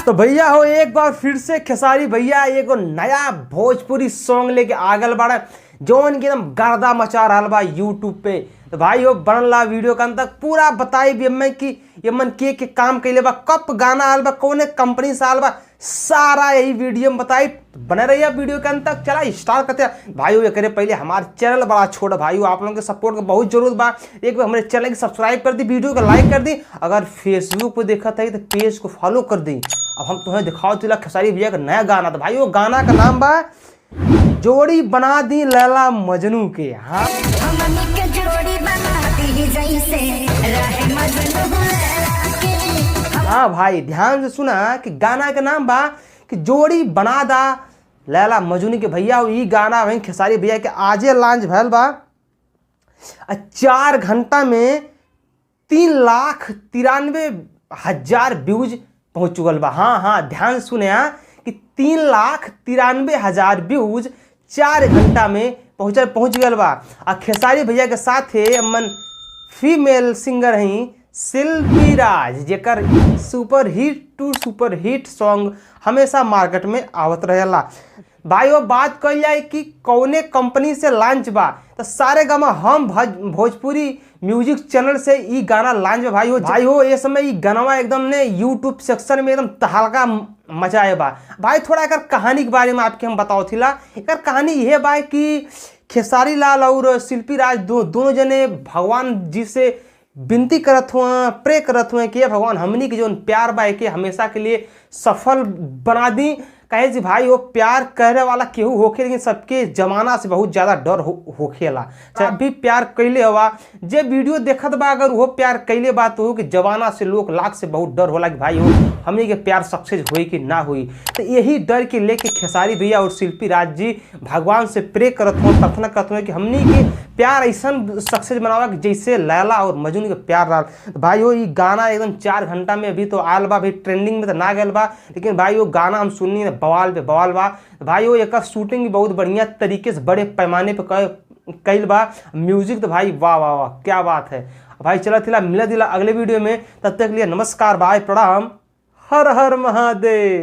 तो भैया हो एक बार फिर से खेसारी भैया एगो नया भोजपुरी सॉन्ग लेके आगल बाड़ा, जौन की एकदम गर्दा मचा रहा बा यूट्यूब पे। तो भाई हो बनल ला वीडियो के अंत तक पूरा बताई भी हमें कि ये मन के काम कैले बा, कब गाना आल बा, कौने कंपनी से आल बा, सारा यही वीडियो में बताई। तो बने रहिए वीडियो के अंत तक। चला स्टार्ट करते हैं भाई। हो एकरे पहले हमारे चैनल बड़ा छोटा भाई हो, आप लोगों के सपोर्ट का बहुत जरूरत बा। एक बार हमारे चैनल की सब्सक्राइब कर दी, वीडियो को लाइक कर दी, अगर फेसबुक पर देखा था तो पेज को फॉलो कर दी। अब हम तुम्हें दिखाओ तुला खेसारी भैया का नया गाना। तो भाई वो गाना का नाम बा जोड़ी बना दी लैला मजनू के। हाँ हमनी के जोड़ी बना दी जैसे रहे मजनू लैला के। हाँ भाई ध्यान से सुना कि गाना के नाम बा कि जोड़ी बना दा लैला मजनू के। भैया ई गाना भाई खेसारी भैया के आजे लॉन्च भैल बा आ 4 घंटा में 3,93,000 व्यूज पहुंच चुकल बा। हाँ हाँ ध्यान से सुने हाँ कि 3,93,000 व्यूज 4 घंटा में पहुंच गल बा। आ खेसारी भैया के साथे मन फीमेल सिंगर हैं शिल्पी राज, जेकर super hit to super hit song हमेशा मार्केट में आवत रहेला। भाई वो बात कल जाए कि कौने कंपनी से लॉन्च बा, तो सारे गामा हम भोजपुरी म्यूजिक चैनल से ई गाना लॉन्च बा। भाई हो ये समय ई गाना एकदम ने यूट्यूब सेक्शन में एकदम तहलका मचाए बा। भाई थोड़ा एकर कहानी के बारे में आपके हम बताओ थिला। एकर कहानी यह बा कि खेसारी लाल और शिल्पी राज दोनों जने भगवान जी से विनती करत हुआ, प्रे करत हुआ कि भगवान हमनी के जो प्यार बा के हमेशा के लिए सफल बना दी। कहे जी भाई वो प्यार करे वाला केहू होखे, लेकिन सबके जमाना से बहुत ज़्यादा डर होखेला। चाहे भी प्यार कैले हवा, जे वीडियो देखत बा अगर वो प्यार कैले बा तो हो कि जमाना से लोग लाख से बहुत डर होला कि भाई हो हमनी के प्यार सक्सेस होई कि ना होई। तो यही डर के लेके खेसारी भैया और शिल्पी राज जी भगवान से प्रे करत हुआ, प्रार्थना करत हुआ कि हमनी के प्यार ऐसा सक्सेस बनावा कि जैसे लैला और मजनू के प्यार रहा। भाई हो ये गाना एकदम 4 घंटा में अभी तो आल बा, अभी ट्रेंडिंग में तो ना गल बा, लेकिन भाई वो गाना हम सुननी बवाल पे बवाल बा। भाई वो एक शूटिंग भी बहुत बढ़िया तरीके से बड़े पैमाने पे कैल बा। म्यूजिक तो भाई वाह वाह वाह क्या बात है भाई। चला थिला मिला दिला अगले वीडियो में, तब तक के लिए नमस्कार, बाय, प्रणाम, हर हर महादेव।